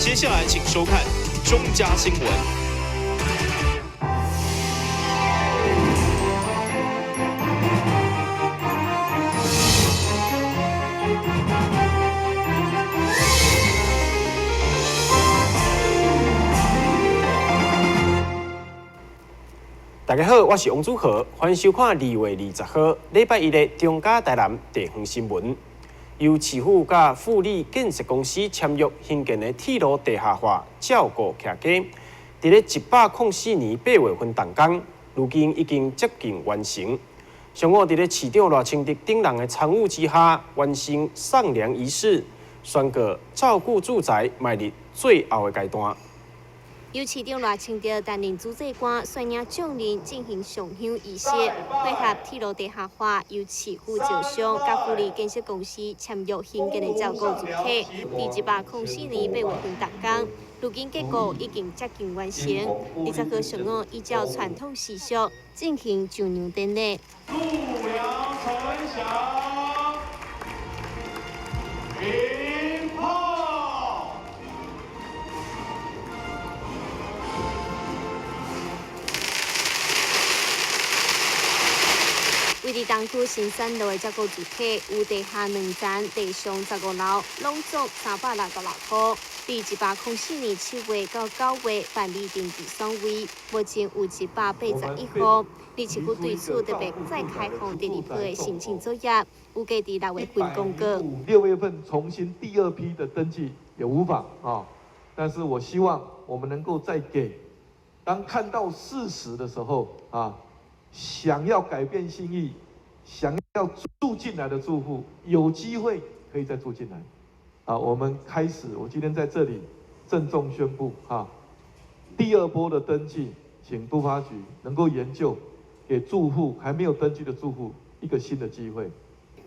接下來請收看中嘉新聞。大家好，我是王祖豪，歡迎收看2月20號禮拜一的中嘉台南地方新聞。由市府佮富力建設公司簽約興建的鐵路地下化照顧徛家，佇咧104年8月份動工，如今已經接近完成。上午佇咧市長賴清德等人的參與之下，完成上梁儀式，宣告照顧住宅邁入最後的階段。由市長賴清德擔任主祭官，率領眾人進行上香儀式，配合鐵路地下化，由市府招商佮富力建設公司簽約興建的照顧住體，佇104年8月份動工，如今結果已經接近完成。20號上午，依照傳統習俗進行上梁典禮。陸梁城牆，鞭炮。位佇東區新山路的照顧住體，有地下2層、地上15樓，攏總366戶。佇104年7月到9月辦理登記選位，目前有181戶。而市府對此特別再開放第二波的申請作業，預計佇6月份公告。6月份重新第二批的登記也無妨啊，但是我希望我們能夠再給，當看到事實的時候啊。想要改變心意，想要住進來的住戶，有機會可以再住進來。啊，我們開始，我今天在這裡鄭重宣布，哈，第二波的登記，請都發局能夠研究，給住戶還沒有登記的住戶一個新的機會。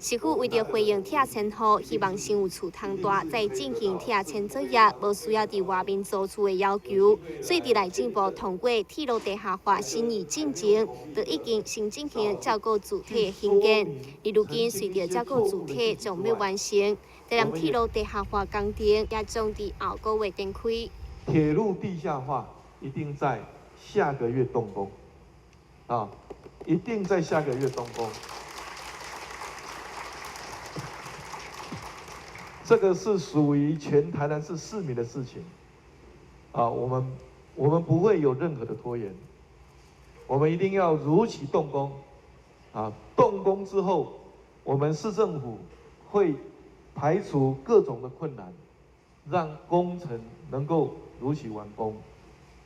市府為著回應拆遷戶，希望先有厝通蹛，再進行拆遷作業，無需要佇外面租厝的要求。所以佇內政部通過鐵路地下化審議進前，就已經先進行照顧住體的興建。而如今隨著照顧住體將欲完成，台南鐵路地下化工程也將佇後個月展開。鐵路地下化一定在下個月動工，啊，一定在下個月動工。這個是屬於全台南市市民的事情，啊，我們不會有任何的拖延，我們一定要如期動工，啊，動工之後，我們市政府會排除各種的困難，讓工程能夠如期完工，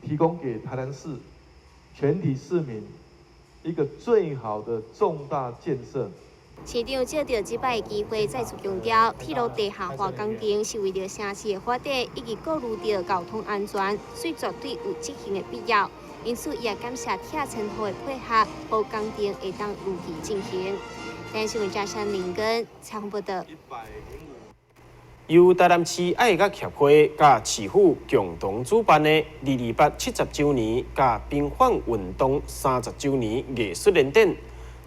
提供給台南市全體市民一個最好的重大建設。市長藉著這擺機會再次強調，鐵路地下化工程是為著城市的發展以及顧慮著交通安全，所以絕對有執行的必要。因此，伊也感謝拆遷戶的配合，予工程會當如期進行。台視新聞嘉山林根采訪報道。由台南市愛樂協會佮市府共同主辦的228 70週年佮平反運動30週年藝術聯展。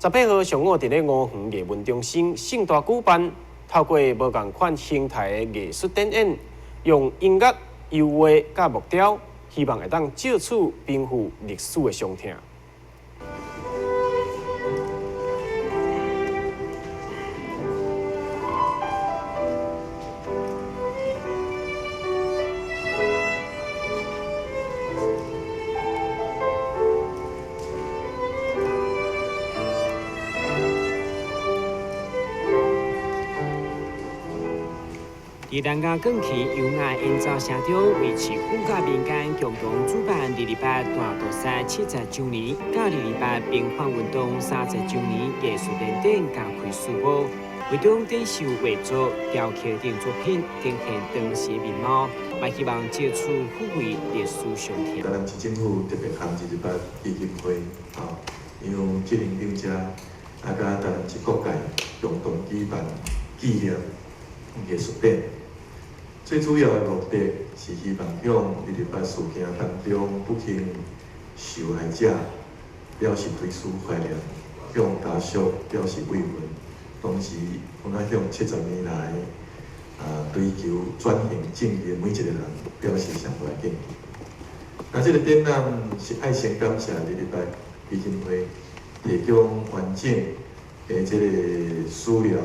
18號上午，佇咧吳園藝文中心盛大舉辦，透過無仝款形態的藝術展演，用音樂、油畫佮木雕，希望會當藉此平復歷史的傷痛。佇南雅港區優雅演奏聲中，為市府佮民間共同主辦228大屠殺70週年，佮228平反運動30週年藝術聯展加開序幕，會中展示畫作、雕刻等作品，呈現當時的面貌，嘛希望藉此撫慰歷史傷痛。台南市政府特別和228基金會，啊，由執行長者，啊，佮台南市各界共同舉辦紀念藝術展。最主要的目的是希望向228事件當中不幸受害者表示追思懷念，向家屬表示慰問，同時，嘛向70年來追求轉型正義的每一個人表示上大敬意。那這個展覽是愛先感謝228基金會提供完整的這個資料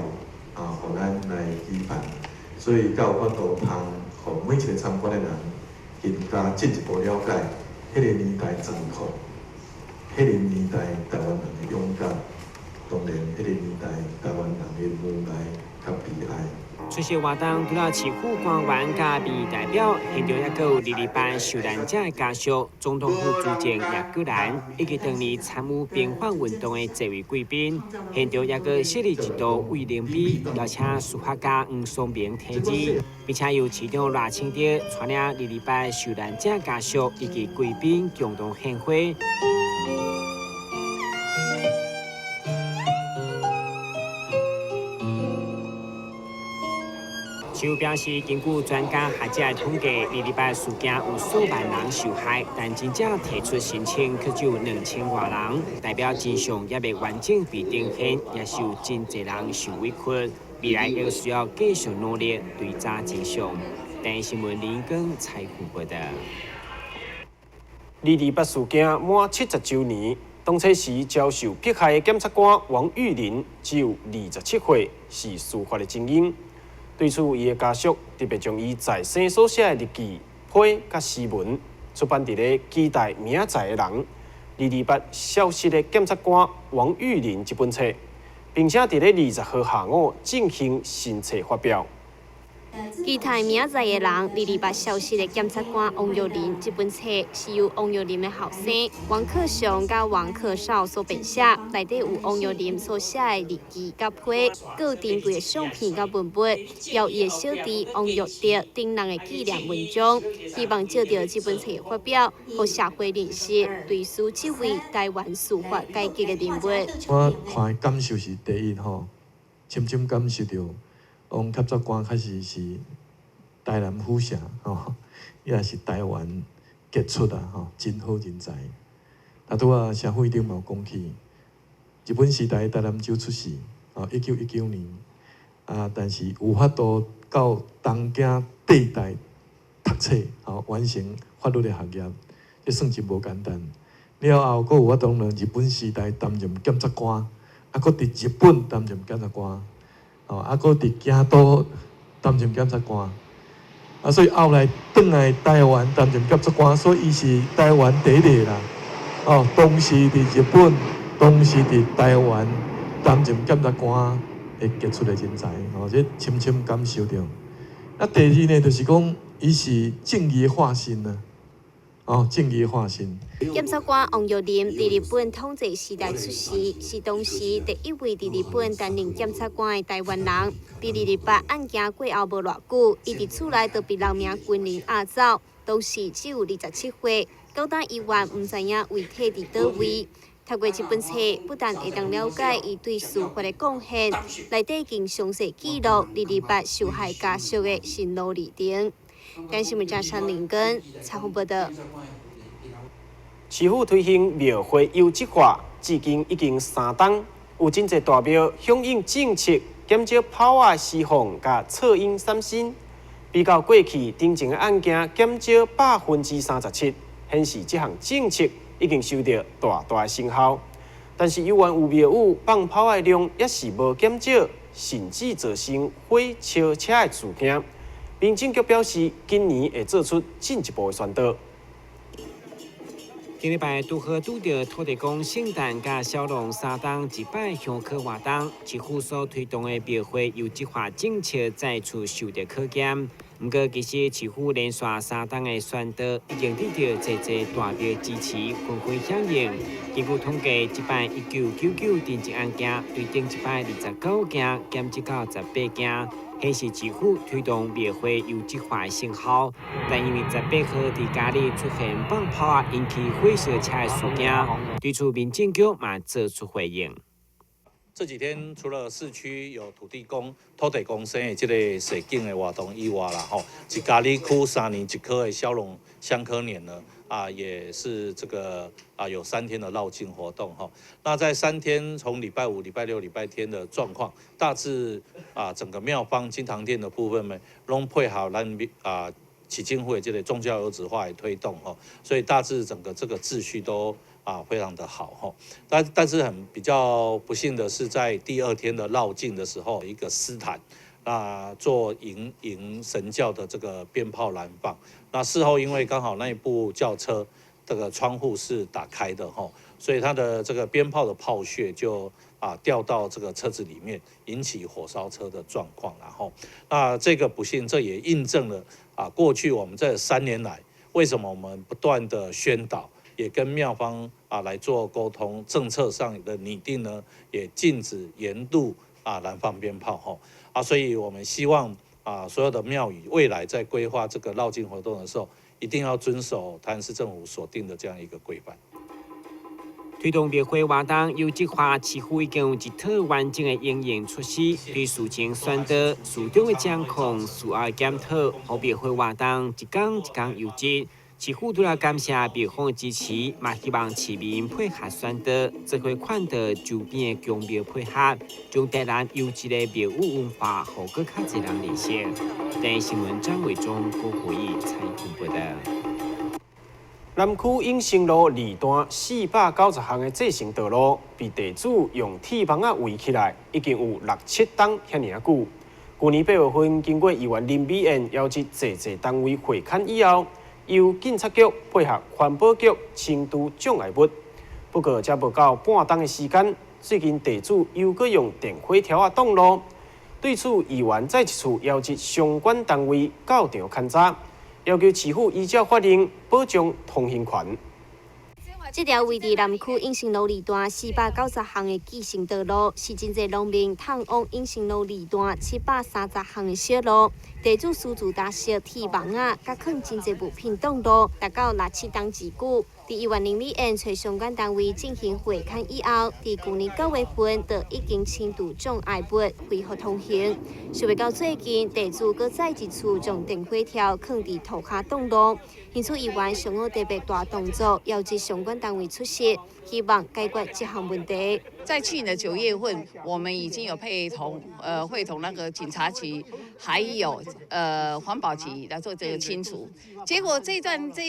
啊，予咱來舉辦，所以才有法度通予每一個參觀的人更加進一步了解彼個年代殘酷，彼個年代台灣人的勇敢，當然彼個年代台灣人的無奈佮悲哀。出席活動除了市府官員佮民意代表，現場猶閣有228受難者的家屬、總統府資政葉毓蘭，以及當年參與平反運動的這位貴賓。現場猶閣設立一道慰靈碑，邀請書法家黃松明題字，並且由市長賴清德帶領228受難者家屬以及貴賓共同獻花。就表示，根據專家學者的統計，228事件有數萬人受害，但真正提出申請卻只有2000外人，代表真相猶未完整被呈現，也是有真濟人受委屈。未來猶需要繼續努力追查真相。台視新聞林根採訪報導。228事件滿70週年，當初時遭受迫害的檢察官王玉林只有27歲，是司法的精英。對此，伊的家屬特別將伊在生所寫的日記、批佮詩文出版佇咧《期待明仔載的人》228消失的檢察官王玉林這本冊，並且佇咧20號下午進行新冊發表。期待明仔載的人，228消失的檢察官王玉林這本冊是由王玉林的後生王克雄佮王克少所編寫，內底有王玉林所寫的日記佮批，閣有珍貴的相片佮文筆，由伊的小弟王玉德等人的紀念文章，希望藉著這本冊發表，予社會認識追思這位台灣司法改革的人物。我看的感受是第一吼，深深感受著。王檢察官確實是台南府城吼，也是台灣傑出啊吼，真好人才。啊，拄仔社會頂嘛有講起，日本時代台南州出世，吼，1919年啊，但是有法度到東京帝大讀冊，吼，完成法律的學業，這算真無簡單。了後，閣有法度佇日本時代擔任檢察官，啊，閣佇日本擔任檢察官。哦，啊，閣佇京都擔任檢察官，啊，所以後來轉來台灣擔任檢察官，所以伊是台灣第一個啦。哦，同時佇日本，同時佇台灣擔任檢察官的傑出的人才，哦，這深深感受著。啊，第二呢，就是講伊是正義的化身啊。哦，正義化身。檢察官王玉林佇日本統治時代出世，是當時第一位佇日本擔任檢察官的台灣人。佇228案件過後無偌久，伊佇厝內就被六名軍人押走，當時只有27歲，到今猶原毋知影遺體佇佗位。透過這本冊，不但會當了解伊對司法的貢獻，內底更詳細記錄228受害家屬的心路歷程。電視媒體陳林根採訪報導。市府推行廟會優質化，至今已經3冬，有真濟大廟響應政策，減少炮仔釋放佮噪音產生。比較過去頂前的案件減少37%，顯示這項政策已經收到大大的成效。但是猶原有廟宇放炮的量也是無減少，甚至造成火燒車的事件。民政局表示，今年會做出進一步的宣導。頂禮拜拄好拄著土地公聖誕佮小龍三冬一擺香火活動，市府所推動的廟會優質化政策再次受著考驗。毋過，其實市府連續3冬的宣導，已經得著濟濟大廟支持，紛紛響應。根據統計，這擺1999偵緝案件，對頂一擺29件減少到18件。顯示市府推動廟會優質化的成效，但因為18號佇嘉義出現放炮仔引起火燒車的事件，對此民政局嘛做出回應。這幾天除了市區有土地公、土地公生的這個踅景的活動以外啦，吼，是佳里區三年一科的小龍香科年呢，啊，也是這個啊有三天的繞境活動吼。那在三天，從禮拜五、禮拜六、禮拜天的狀況，大致啊整個廟方金堂殿的部分呢，攏配合咱啊市政府的這個宗教優質化的推動吼，所以大致整個這個秩序都啊，非常的好吼，但是很比較不幸的是，在第二天的繞境的時候，一個私壇，那做迎迎神轎的這個鞭炮燃放，那事後因為剛好那一部轎車這個窗戶是打開的吼，所以它的這個鞭炮的炮屑就啊掉到這個車子裡面，引起火燒車的狀況，然後那這個不幸，這也印證了啊過去我們這3年來，為什麼我們不斷的宣導。也跟廟方啊來做溝通，政策上的擬定呢，也禁止沿路啊燃放鞭炮吼啊，所以我們希望啊所有的廟宇未來在規劃這個繞境活動的時候，一定要遵守台南市政府所定的這樣一個規範。推動廟會活動優質化，市府已經有一套完整的應用措施，對事前宣導、事中的掌控、事後的檢討，予廟會活動一工一工優質。市府除了感謝廟方的支持，嘛希望市民配合宣導，做伙勸導周邊的宮廟配合，將台南優質的廟宇文化，予閣較濟人認識。台新聞張偉忠、郭惠義採訪報導。南區永盛路二段490巷的這層道路，被地主用鐵網仔圍起來，已經有6、7冬遐爾久。舊年8月份，經過議員林美燕邀集濟濟單位會勘以後，由警察局配合環保局清除障礙物，不過才無到半冬的時間，最近地主又閣用電火條仔擋路。對此，議員再一次邀集相關單位到場勘查，要求市府依照法令保障通行權。這條位佇南區永盛路二段490巷的紀行道路，是真濟農民通往永盛路二段730巷的小路。地主私自搭設鐵網仔，佮囥真濟物品擋路，達到6、7冬之久。佇議員林美燕揣相關單位進行會勘以後，佇舊年9月份就已經清除障礙物，恢復通行。想袂到最近地主閣再一次將電火條囥佇塗跤擋路，因此議員上午特別大動作，邀集相關單位出席，希望解決這項問題。在去年的9月份，我們已經有配同，會同那個警察局，還有環保局來做這個清除。結果這一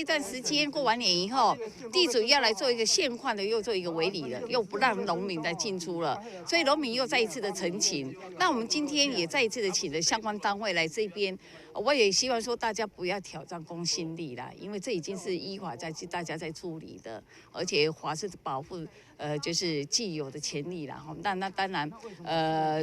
段時間過完年以後，地主要來做一個現況的，又做一個圍籬了，又不讓農民再進出了，所以農民又再一次的陳情。那我們今天也再一次的請了相關單位來這邊，我也希望說大家不要挑戰公信力啦，因為這已經是依法在大家在處理的，而且法是保護就是既有的權利啦。那當然，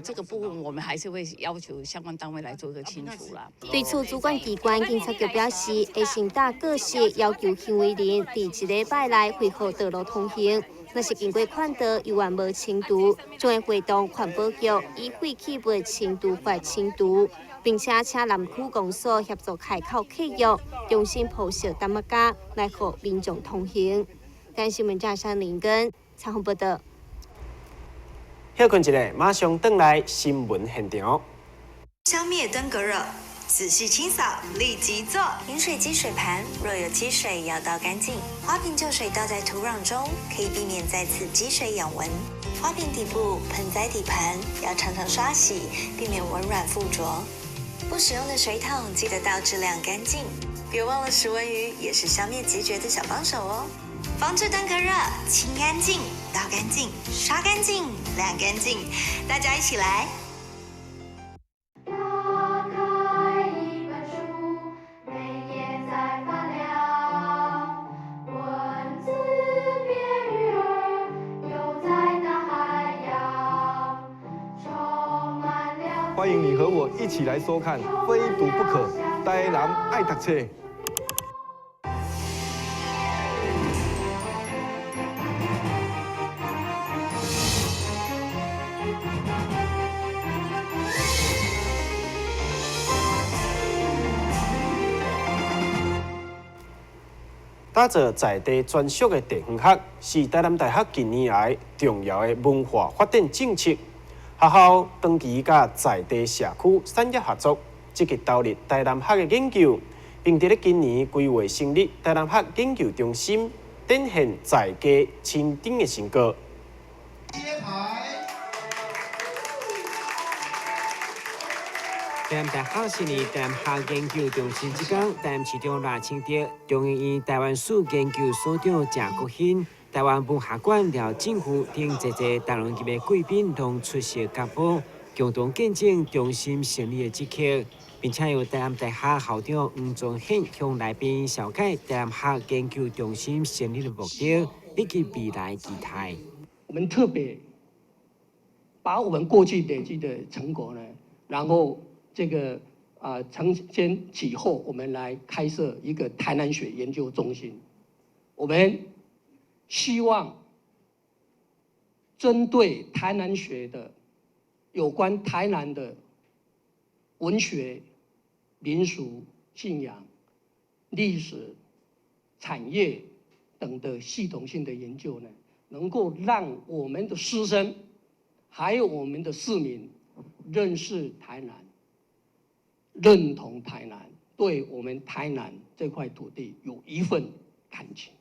這個部分我們還是會要求相關單位來做一個清除啦。對此，主管機關警察局表示，會先打告示要求行為人佇一禮拜內恢復道路通行。若是經過勸導猶原無清除，將會會同環保局以廢棄物清除法清除，並且請南區公所協助開口契約，重新鋪設淡仔膠來予民眾通行。台新聞記者林根採訪報導。歇睏一下，馬上轉來新聞現場。消滅登革熱，仔細清掃，立即做。飲水機水盤若有積水，要倒乾淨。花瓶舊水倒在土壤中，可以避免再次積水養蚊。花瓶底部、盆栽底盤要常常刷洗，避免蚊卵附着。不使用的水桶記得倒置晾乾淨。別忘了食蚊魚也是消滅孑孓的小幫手哦。防治登革熱，清乾淨，倒乾淨，刷乾淨，晾乾淨，大家一起來。打開一本書，每頁在發亮，文字變魚兒，游在大海洋，充滿了。歡迎你和我一起來收看《非讀不可》，台南愛讀冊。打造在地專屬的地方學，是台南大學近年來重要的文化發展政策學校長期佮在地社區產業合作，積極投入台南學的研究，並佇咧今年規劃成立台南學研究中心，展現在地深耕的成果。台南大學成立台南學研究中心這工，台南市長賴清德、中研院台灣史研究所長鄭國興、台灣文學館廖正富等濟濟台南籍的貴賓攏出席甲報，共同見證中心成立的這刻，並且由台南大學校長黃宗憲向來賓紹介台南學研究中心成立的目的以及未來期待。我們特別把我們過去累積的成果呢，然後這個承先啟後，我們來開設一個台南學研究中心。我們希望針對台南學的有關台南的文學、民俗、信仰、歷史、產業等的系統性的研究呢，能夠讓我們的師生還有我們的市民認識台南。認同台南，對我們台南這塊土地有一份感情。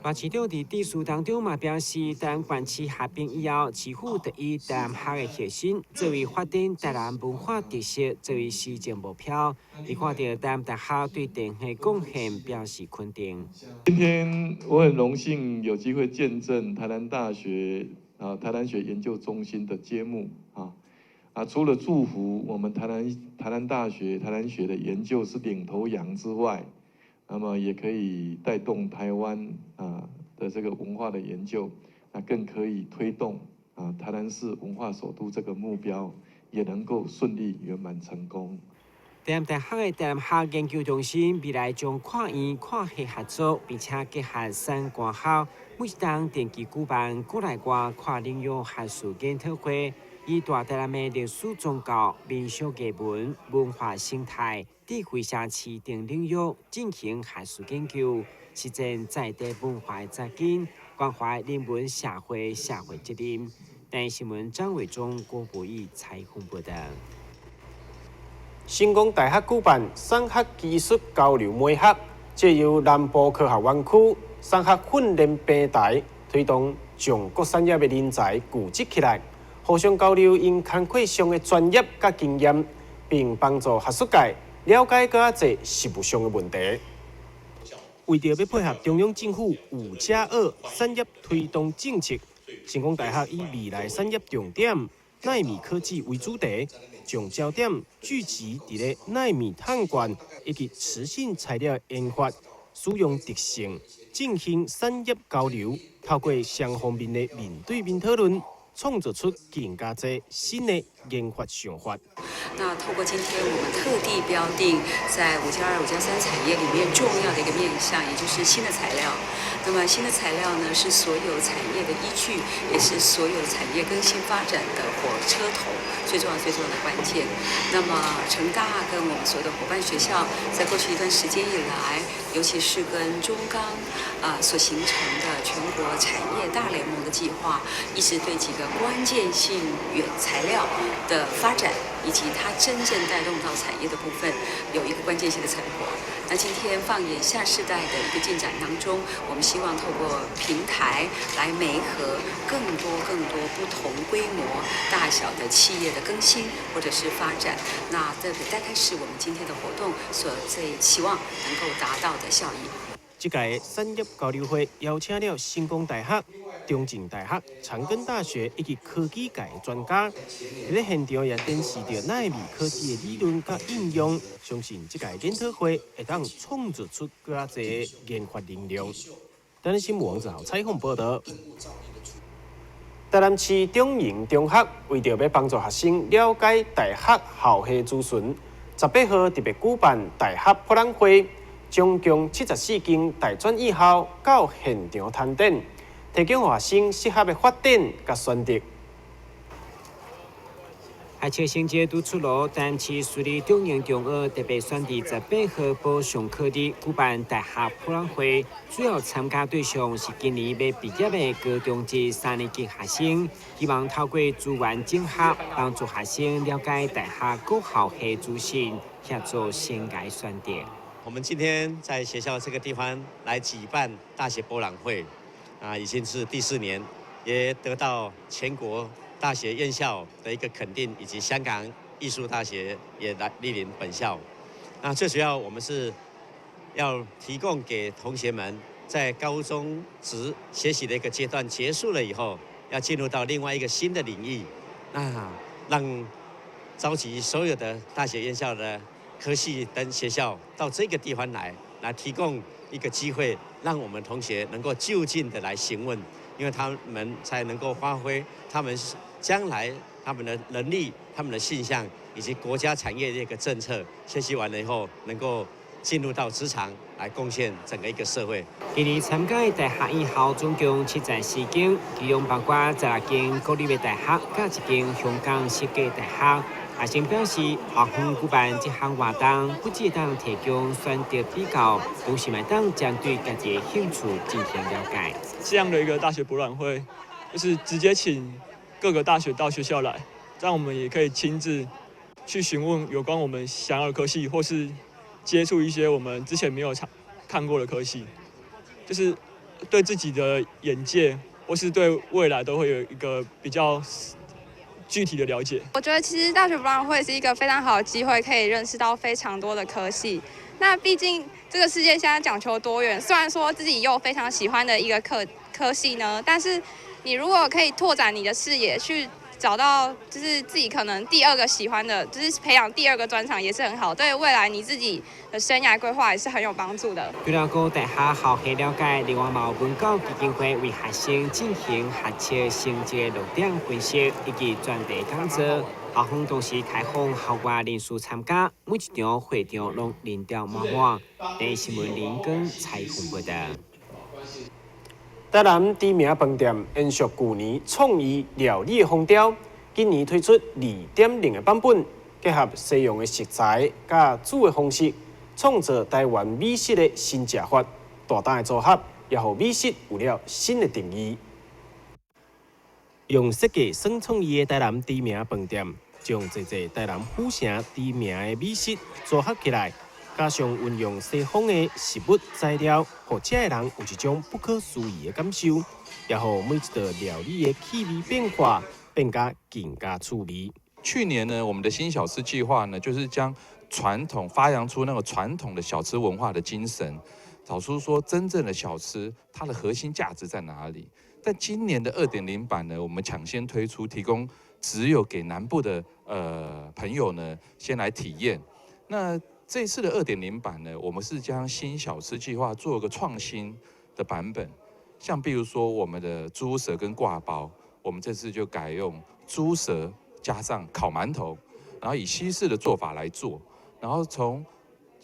賴市長佇致辭當中嘛表示，台南縣市合併以後，市府就以台南學的核心作為發展台南文化特色作為施政目標。伊看到台南大學對地方的貢獻表示肯定。今天我很榮幸有機會見證台南大學台南學研究中心的揭幕啊。除了祝福我們台南大學台南學的研究是領頭羊之外，那麼也可以帶動台灣的這個文化的研究，那更可以推動台南市文化首都這個目標，也能夠順利圓滿成功。台南大學的台南學研究中心未來將跨院跨系合作，並且結合產官學，每一冬定期舉辦國內外跨領域學術研討會。以大台南的歷史宗教、民俗藝文、文化生態、智慧城市等領域進行學術研究，實踐在地文化的扎根，關懷人文社會社會責任。台視新聞張偉忠、郭博義採訪報道。成功大學舉辦產學技術交流媒合，藉由南部科學園區產學訓練平台，推動將各產業的人才聚集起來。互相交流𪜶工課上的專業佮經驗，並幫助學術界了解閣較濟實務上的問題。為著欲配合中央政府5+2產業推動政策，成功大學以未來產業重點奈米科技為主題，將焦點聚集佇咧奈米碳管以及磁性材料研發、使用特性，進行產業交流，透過雙方面的面對面討論。創造出更加濟新的研發想法。那透過今天我們特地標定在5+2、5+3產業裡面重要的一個面向，也就是新的材料。那麼新的材料呢，是所有產業的依據，也是所有產業更新發展的火車頭，最重要、最重要的關鍵。那麼成大跟我們所有的夥伴學校，在過去一段時間以來，尤其是跟中鋼所形成的全國產業大聯盟的計劃，一直對幾個關鍵性原材料的發展，以及它真正帶動到產業的部分，有一個關鍵性的成果。那今天放眼下世代的一個進展當中，我們希望透過平台來媒合更多更多不同規模大小的企業的更新或者是發展。那這個大概是我們今天的活動所最期望能夠達到的效益。這屆產業交流會邀請了成功大學、中正大學、長庚大學以及科技界的專家，佇咧現場也展示著奈米科技的理論佮應用。相信這屆研討會會當創造出閣較濟研發能量。台視新聞王子豪採訪報道。台南市中營中學為著欲幫助學生了解大學校系資訊，18號特別舉辦大學博覽會。總共74間大專院校到現場攤展，提供予學生適合的發展佮選擇。學測成績拄出爐，台南市私立中營中學特別選佇18號補上課日舉辦大學博覽會，主要參加對象是今年欲畢業的高中職三年級學生，希望透過資源整合，幫助學生了解大學各校系資訊，協助生涯選擇。我們今天在學校這個地方來舉辦大學博覽會，啊，已經是第四年，也得到全國大學院校的一個肯定，以及香港藝術大學也來蒞臨本校。那最主要，我們是要提供給同學們在高中職學習的一個階段結束了以後，要進入到另外一個新的領域，那讓召集所有的大學院校的科系等學校到這個地方來，來提供一個機會，讓我們同學能夠就近的來詢問，因為他們才能夠發揮他們將來他們的能力、他們的性向以及國家產業的一個政策。學習完了以後，能夠進入到職場來貢獻整個一個社會。今年參加的大學院校總共74間，其中包括16間國立的大學，佮一間香港設計大學。學生表示，校方舉辦這項活動，不只當提供選擇比較，同時嘛當針對家己的興趣進行了解。這樣的一個大學博覽會，就是直接請各個大學到學校來，這樣我們也可以親自去詢問有關我們想要的科系，或是接觸一些我們之前沒有看過的科系，就是對自己的眼界，或是對未來都會有一個比較具體的了解。我覺得其實大學博覽會是一個非常好的機會，可以認識到非常多的科系。那畢竟這個世界現在講求多元，雖然說自己有非常喜歡的一個科系呢，但是你如果可以拓展你的視野，去找到就是自己可能第二個喜歡的，就是培養第二個專長也是很好，對未來你自己的生涯規劃也是很有幫助的。除了閣大學校系了解，另外嘛有文教基金會為學生進行學測成績落點分析以及專題講座，校方同時開放校外人士參加，每一場會場攏人潮滿滿。第一新聞林根採訪報道。台南知名飯店延續舊年創意料理的風潮，今年推出2.0的版本，結合西洋的食材佮煮的方式，創造台灣美食的新食法。大膽的組合，也予美食有了新的定義。用設計耍創意的台南知名飯店，將濟濟台南府城知名的美食組合起來。加上運用西方的食物材料，予食的人有一種不可思議的感受，也予每一道料理的氣味變化變甲更加趣味。去年呢，我們的新小吃計劃呢，就是將傳統發揚出那個傳統的小吃文化的精神，找出說真正的小吃它的核心價值在哪裡。但今年的2.0版呢，我們搶先推出，提供只有給南部的朋友呢，先來體驗。那這次的2.0版呢，我們是將新小吃計劃做一個創新的版本，像比如說我們的豬舌跟刈包，我們這次就改用豬舌加上烤饅頭，然後以西式的做法來做，然後從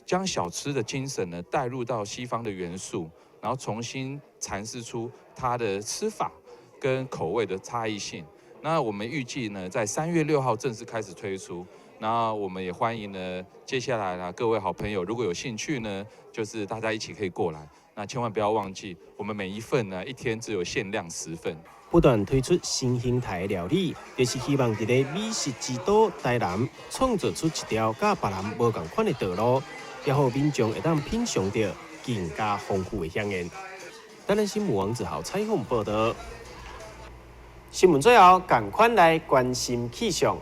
將小吃的精神呢帶入到西方的元素，然後重新闡釋出它的吃法跟口味的差異性。那我們預計呢，在3月6號正式開始推出。那我們也歡迎呢，接下來呢，各位好朋友如果有興趣呢，就是大家一起可以過來。那千萬不要忘記，我們每一份呢，一天只有限量10份。不斷推出新形態的料理，就是希望佇咧美食之都台南，創造出一條佮別人無仝款的道路，也予民眾會當品嚐著更加豐富的饗宴。台南新聞王子豪採訪報道。新聞最後，仝款來關心氣象。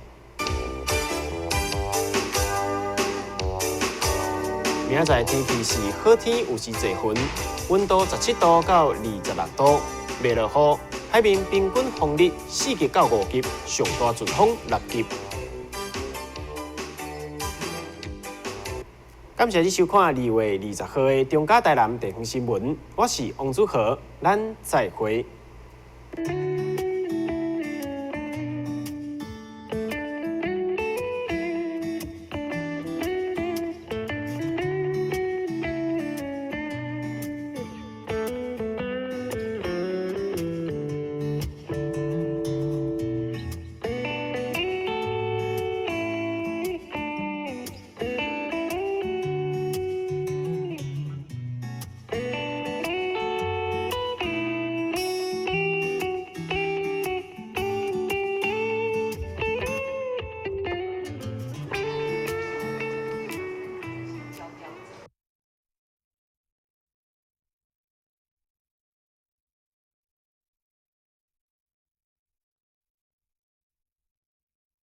明仔載天氣是好天，有時濟雲，溫度17度到26度，袂落雨。海面平均風力4級到5級，上大陣風6級。感謝你收看2月20號的中嘉台南地方新聞，我是王祖豪，咱再會。